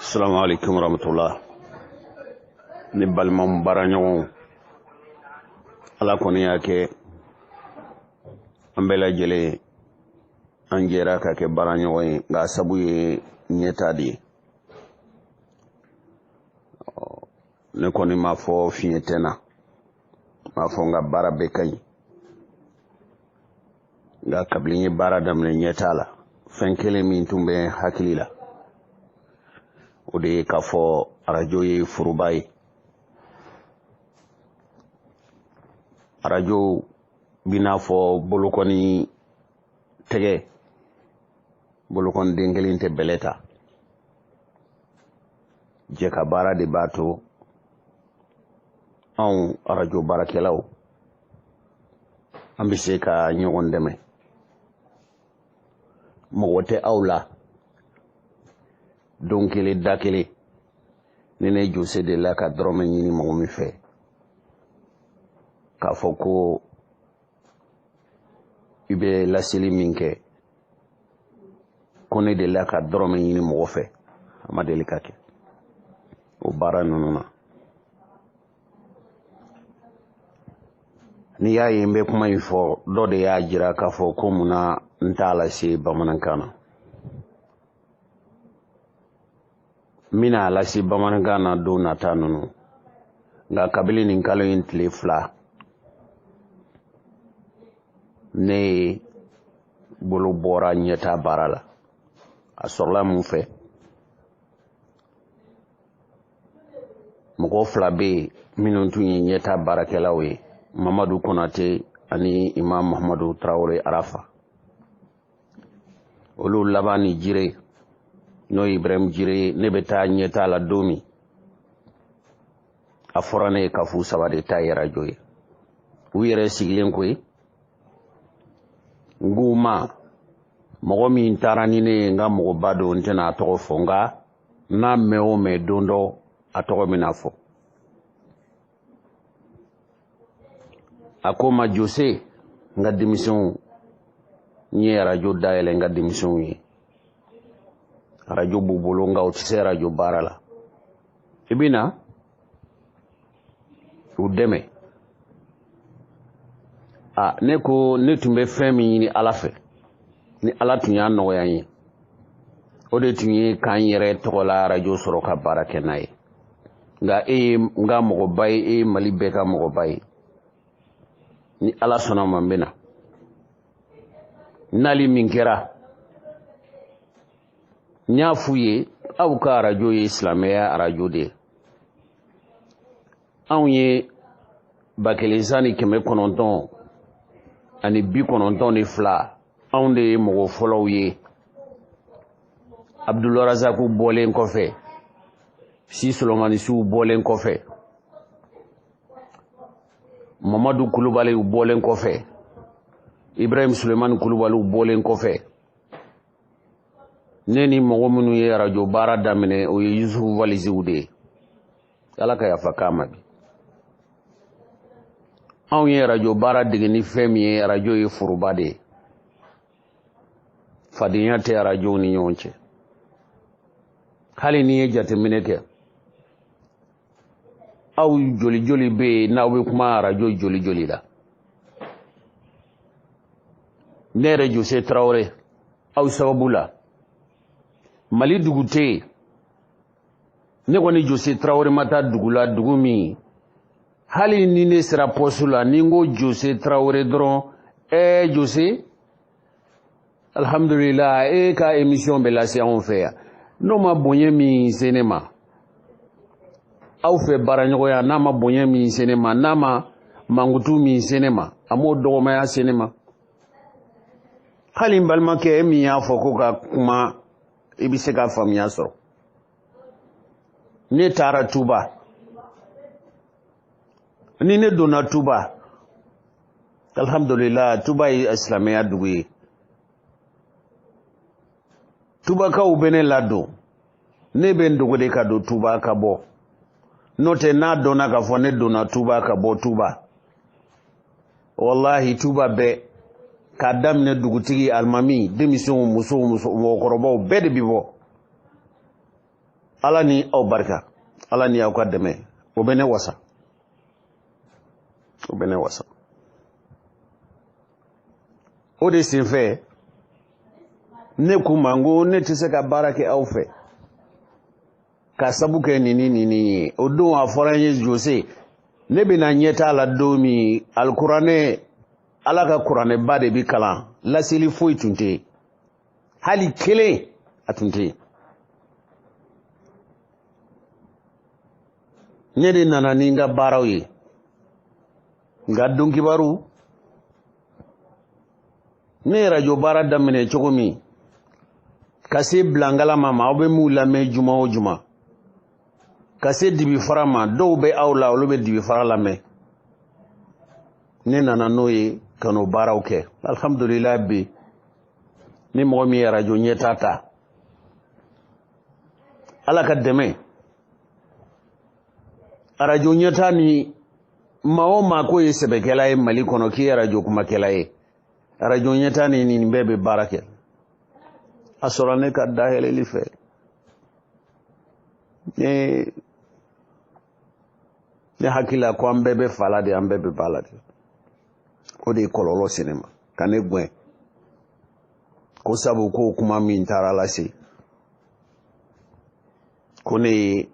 Assalamu alaikum warahmatullah. Ne balimaw baaraɲɔgɔnw, Ala kɔni y'a kɛ an bɛɛ lajɛlen an jɛra ka kɛ baaraɲɔgɔn ye, nka sabu ye ɲɛta de ye. Ne kɔni m'a fɔ fiɲɛ tɛ n na, n m'a fɔ n ka baara bɛɛ ka ɲi, nka kabini n ye baara daminɛ ɲɛta la, fɛn kelen min tun bɛ hakili la, o de ye k'a fɔ arajo ye foroba ye. Arajo b'i n'a fɔ bolokɔni tɛgɛ, bolokɔni den kelen tɛ bɛlɛ ta. Jɛ ka baara de b'a to anw arajo baarakɛlaw an bɛ se ka ɲɔgɔn dɛmɛ. Mɔgɔ tɛ aw la don kelen da kelen ni ne Jose delila ka dɔrɔmɛ ɲini mɔgɔ min fɛ k'a fɔ ko i bɛ laseli min kɛ, ko ne delila ka dɔrɔmɛ ɲini mɔgɔ fɛ, a ma deli ka kɛ o baara ninnu na. N'i y'a ye n bɛ kuma in fɔ, dɔ de y'a jira k'a fɔ ko mun na n t'a lase bamanankan na. N bɛna a lase bamanankan na don nata ninnu, nka kabini nin kalo in tile 2, ne ye bolo bɔra ɲɛta baara la. A sɔrɔla mun fɛ? Mɔgɔ 2 bɛ yen minnu tun ye ɲɛta baarakɛlaw ye, Mamadu Konate ani Imam Muhammadu Tarawele Arafa. Olu laban ni Jire, n'o ye Ibrahim Jire ye. Ne bɛ taa ɲɛta la don min, a fɔra ne ye k'a f'u 3 de ta ye arajo ye. U yɛrɛ sigilen koyi, n k'u ma, mɔgɔ min taara ni ne ye, n ka mɔgɔba don, n tɛna a tɔgɔ fɔ, nka n'a mɛn o mɛn don dɔ a tɔgɔ bɛna fɔ. A ko ma, Jose, n ka denmisɛnw, n ye arajo dayɛlɛ n ka denmisɛnw ye, arajo b'u bolo, nka u tɛ se arajo baara la, i bɛ na u dɛmɛ. A ne ko ne tun bɛ fɛn min ɲini Ala fɛ, ni Ala tun y'a nɔgɔya n ye, o de tun ye k'an yɛrɛ tɔgɔ la arajo sɔrɔ ka baara kɛ n'a ye. Nka e ye n ka mɔgɔba ye, e ye Mali bɛɛ ka mɔgɔba ye. Ni Ala sɔnna ma, n bɛ na. Nali min kɛra, n y'a f'u ye, aw ka arajo ye silamɛya arajo de ye. Anw ye 1992, anw de ye mɔgɔ fɔlɔw ye. Abdulrazaku bɔlen kɔfɛ, Si Solomanisiw bɔlen kɔfɛ, Mamadu Kulubaliw bɔlen kɔfɛ, Ibrahim Sulemani Kulubaliw bɔlen kɔfɛ, ne ni mɔgɔ minnu ye arajo baara daminɛ, o ye Yusufu Valisiw de ye. Ala ka yafa k'a ma bi. Anw ye arajo baara dege ni fɛn min ye, arajo ye foroba de ye. Fadenya tɛ arajow ni ɲɔgɔn cɛ. Hali n'i ye jateminɛ kɛ, aw joli joli bɛ yen n'aw bɛ kuma arajo joli joli la? Ne yɛrɛ Jose Tarawele, aw sababu la, Mali dugu tɛ yen ne kɔni Jose Tarawele ma taa dugu la, dugu min hali ni ne sera pɔsu la, ni n ko Jose Tarawele dɔrɔn, Jose, alhamdulillah, e ka émission bɛ lase anw fɛ yan. N'o ma bonya min se ne ma aw fɛ baaraɲɔgɔnya, n'a ma bonya min se ne ma, n'a ma mankutu min se ne ma, a m'o dɔgɔmaya se ne ma. Hali n balimakɛ, e min y'a fɔ ko ka kuma, i bɛ se ka faamuya sɔrɔ. Ne taara Tuba, ni ne donna Tuba, alhamdulillah, Tuba ye silamɛya dugu ye. Tubakaw bɛ ne ladon, ne bɛ n dogo de ka don Tuba ka bɔ. N'o tɛ, n'a dɔnna k'a fɔ ne donna Tuba ka bɔ Tuba, wallahi, Tuba bɛɛ, k'a daminɛ dugutigi, alimami, denmisɛnw, musow, muso, mɔgɔkɔrɔbaw bɛɛ de bi bɔ. Ala ni aw barika, Ala ni aw ka dɛmɛ, o bɛ ne wasa, o bɛ ne wasa. O de senfɛ ne k'u ma n ko ne tɛ se ka baara kɛ aw fɛ ka sabu kɛ nin ni nin ni ye. O don a fɔra n ye Jose, ne bɛna ɲɛtaa la don min, alikuranɛ, Ala ka kuranɛba de bɛ kalan, laseli foyi tun tɛ yen, hali kelen a tun tɛ yen. Ne de nana ni n ka baaraw ye, nka don kibaru ne ye rajo baara daminɛ cogo min ka se bilankala ma, aw bɛ mun lamɛn juma o juma, ka se dibifara ma, dɔw bɛ aw la, olu bɛ dibifara lamɛn. Ne nana n'o ye ka n'o baaraw kɛ. Alhamdulilayi, bi ni mɔgɔ min ye arajo ɲɛtaa ta, Ala ka dɛmɛ, arajo ɲɛtaa ni maa o maa k'o ye sɛbɛkɛla ye Mali kɔnɔ, k'i ye arajo kumakɛla ye, arajo ɲɛtaa ni nin bɛɛ bɛ baara kɛ. A sɔrɔ ne ka dayɛlɛli fɛ, ne hakili la ko an bɛɛ bɛ fa la de, an bɛɛ bɛ ba la de. O de ye kɔlɔlɔ se ne ma ka ne gɛn ko sabu ko kuma min taara lase ko ne ye,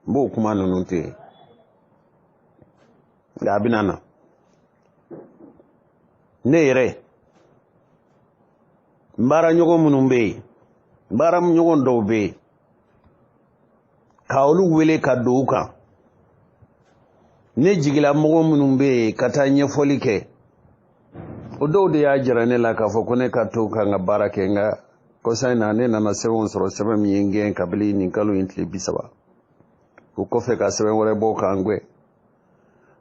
n b'o kuma ninnu to yen, nka a bɛna na ne yɛrɛ n baaraɲɔgɔn minnu bɛ yen, n baaraɲɔgɔn dɔw bɛ yen, ka olu wele ka don u kan, ne jigila mɔgɔ minnu bɛ yen ka taa ɲɛfɔli kɛ, o dɔw de y'a jira ne la k'a fɔ ko ne ka to ka n ka baara kɛ. Nka kɔsa in na, ne nana sɛbɛnw sɔrɔ, sɛbɛn min ye n gɛn kabini nin kalo in tile 30. O kɔfɛ ka sɛbɛn wɛrɛ bɔ k'an gɛn.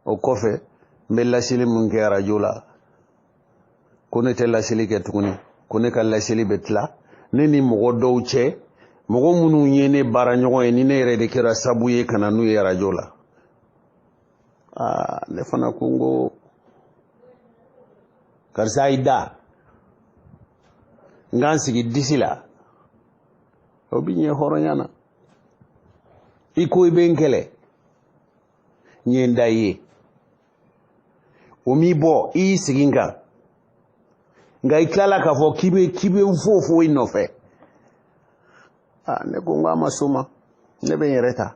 O kɔfɛ n bɛ laseli min kɛ arajo la, ko ne tɛ laseli kɛ tuguni, ko ne ka laseli bɛ tila ne ni mɔgɔ dɔw cɛ, mɔgɔ minnu ye ne baaraɲɔgɔn ye, ni ne yɛrɛ de kɛra sabu ye ka na n'u ye arajo la. Aa, ne fana ko n ko karisa y'i da n k'an sigi disi la, o bi ɲɛ hɔrɔnya na. I ko i bɛ n kɛlɛ, n ye n da i ye, o m'i bɔ, i y'i sigi n kan, nka i tilala k'a fɔ k'i bɛ n fo fo i nɔfɛ. Aa, ne ko n ko a ma s'o ma, ne bɛ n yɛrɛ ta,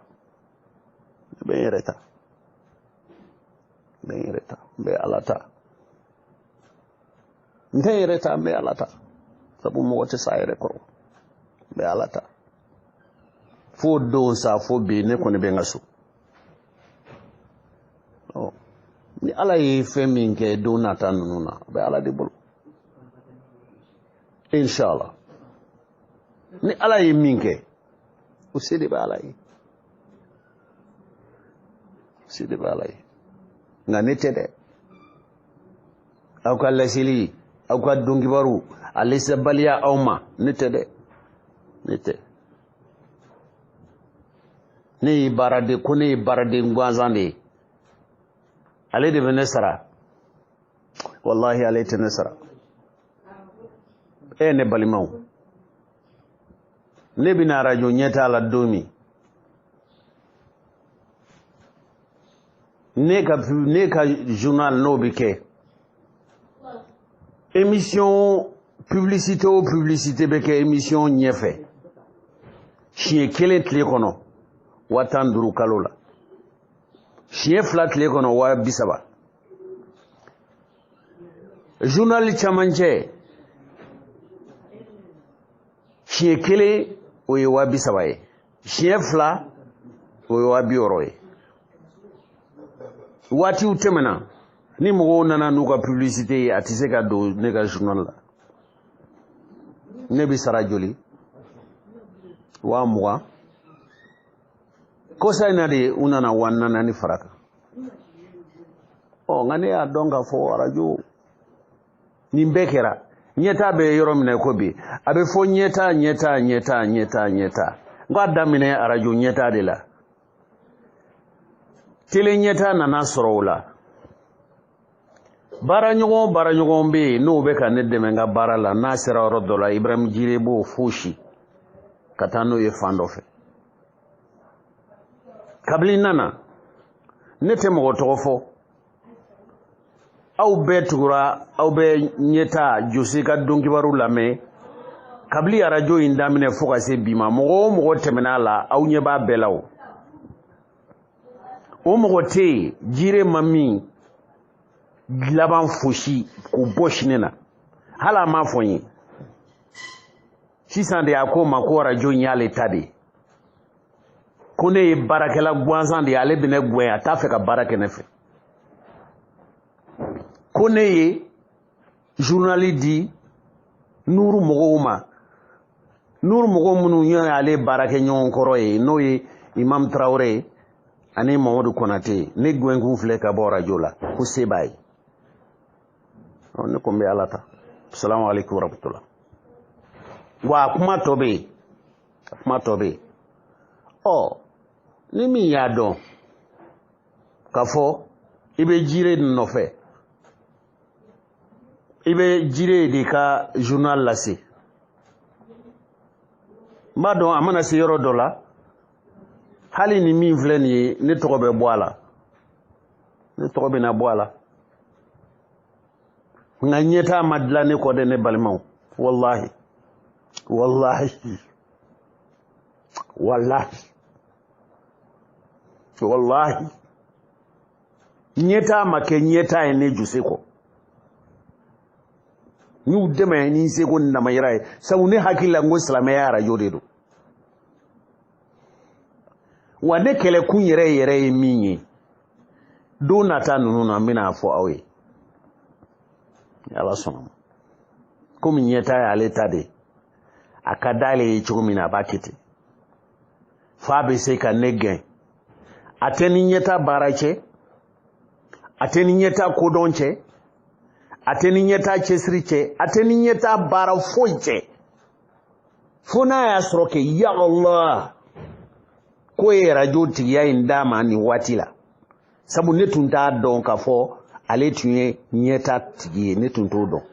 ne bɛ n yɛrɛ ta, n bɛ n yɛrɛ ta, n bɛ Ala ta, n tɛ n yɛrɛ ta, n bɛ Ala ta, sabu mɔgɔ tɛ s'a yɛrɛ kɔrɔ, n bɛ Ala ta. Fo don sa, fo bi, ne kɔni bɛ n ka so. Ɔ, ni Ala ye fɛn min kɛ don nata ninnu na, a bɛ Ala de bolo, inshallah. Ni Ala ye min kɛ, o se de bɛ Ala ye, o se de bɛ Ala ye. Nka ne tɛ dɛ. Aw ka laseli, aw ka donkibaru, a lesebaliya aw ma, ne tɛ dɛ, ne tɛ. Ne ye baaraden, ko ne ye baaraden gansan de ye. Ale de bɛ ne sara, wallahi, ale tɛ ne sara. E ne balimaw, ne bɛna arajo ɲɛtaa la don min, ne ka journal n'o bɛ kɛ émission publicité, o publicité bɛ kɛ émission ɲɛfɛ siɲɛ kelen tile kɔnɔ, 15 000 kalo la, siɲɛ fila tile kɔnɔ, 30 000. Journal camancɛ siɲɛ kelen, o ye 30 000 ye, siɲɛ fila, o ye 60 000 ye. Waatiw tɛmɛna, ni mɔgɔw nana n'u ka publicité ye, a tɛ se ka don ne ka journal la. Ne bɛ sara joli? 20 000. Kɔsa in na de, u nana 40 000 fara kan. Ɔ, nka ne y'a dɔn k'a fɔ arajo nin bɛɛ kɛra ɲɛtaa bɛ yɔrɔ min na ko bi, a bɛ fɔ ɲɛtaa, ɲɛtaa, ɲɛtaa, ɲɛtaa, ɲɛtaa. N k'a daminɛ arajo ɲɛtaa de la, télé ɲɛtaa nana sɔrɔ o la. Baaraɲɔgɔn, baaraɲɔgɔn bɛ yen n'o bɛ ka ne dɛmɛ n ka baara la, n'a sera yɔrɔ dɔ la, Ibrahim Jire b'o fosi. Ka taa n'o ye fan dɔ fɛ. Kabini n nana, ne tɛ mɔgɔ tɔgɔ fɔ. Aw bɛɛ tugura, aw bɛ ɲɛta Jose ka donkibaru lamɛn. Kabini arajo in daminɛ fo ka se bi ma, mɔgɔ o mɔgɔ tɛmɛna a la, aw ɲɛ b'a bɛɛ la o. O mɔgɔ tɛ yen, jire ma min laban fosi k'o bɔsi ne na. Hali a m'a fɔ n ye. Sisan de a ko n ma ko arajo in y'ale ta de ye. Ko ne ye baarakɛla gansan de ye, ale bɛ ne gɛn, a t'a fɛ ka baara kɛ ne fɛ. Ko ne ye journal di Nuru mɔgɔw ma. Nuru mɔgɔw minnu ye ale baarakɛ ɲɔgɔn kɔrɔ ye, n'o ye Imam Traoré ye ani Mamadu Konate ye, ne gɛnkun filɛ ka bɔ arajo la, ko se b'a ye. Ne ko n bɛ Ala ta. Salamu aleykum warahmatula. Wa a kuma tɔ bɛ yen, a kuma tɔ bɛ yen. Ɔ, ni min y'a dɔn k'a fɔ i bɛ jire nɔfɛ, i bɛ jire de ka journal lase, n b'a dɔn a mana se yɔrɔ dɔ la, hali ni min filɛ nin ye, ne tɔgɔ bɛ bɔ a la, ne tɔgɔ bɛna bɔ a la. Nka ɲɛtaa ma dilan ne kɔ dɛ, ne balimaw. Walahi, walahi, walahi, walahi, ɲɛtaa ma kɛ ɲɛtaa ye ne Jose kɔ. N y'u dɛmɛ ni n seko ni damayira ye, sabu ne hakili la n ko silamɛya arajo de don. Wa ne kɛlɛkun yɛrɛ yɛrɛ ye min ye, don nata ninnu na n bɛna a fɔ aw ye, ni Ala sɔnna ma. Komi ɲɛtaa y'ale ta de ye, a ka d'ale ye cogo min na, a b'a kɛ ten. F'a bɛ se ka ne gɛn. A tɛ ni ɲɛta baara cɛ, a tɛ ni ɲɛta kodɔn cɛ, a tɛ ni ɲɛta cɛsiri cɛ, a tɛ ni ɲɛta baara foyi cɛ. Fo n'a y'a sɔrɔ kɛ, ya Allah, k'o ye arajo tigiya in d'a ma nin waati la. Sabu ne tun t'a dɔn k'a fɔ ale tun ye ɲɛta tigi ye, ne tun t'o dɔn.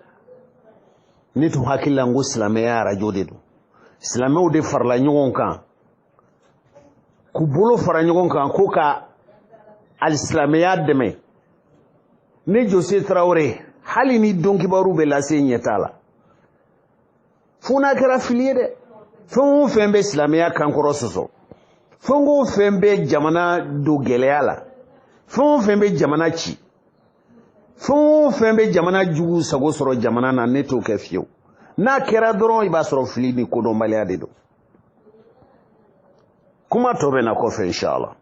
Ne tun hakili la n ko silamɛya arajo de don. Silamɛw de farala ɲɔgɔn kan, k'u bolo fara ɲɔgɔn kan ko ka alisilamɛya dɛmɛ. Ne Jose Traoré, hali ni donkibaru bɛ lase ɲɛta la, fo n'a kɛra fili ye dɛ. Fɛn o fɛn bɛ silamɛya kankɔrɔ sɔsɔ, fɛn o fɛn bɛ jamana don gɛlɛya la, fɛn o fɛn bɛ jamana ci, fɛn o fɛn bɛ jamana jugu sago sɔrɔ jamana na, ne t'o kɛ fiyewu. N'a kɛra dɔrɔn, i b'a sɔrɔ fili ni kodɔnbaliya de don. Kuma tɔ bɛ na kɔfɛ, inshallah.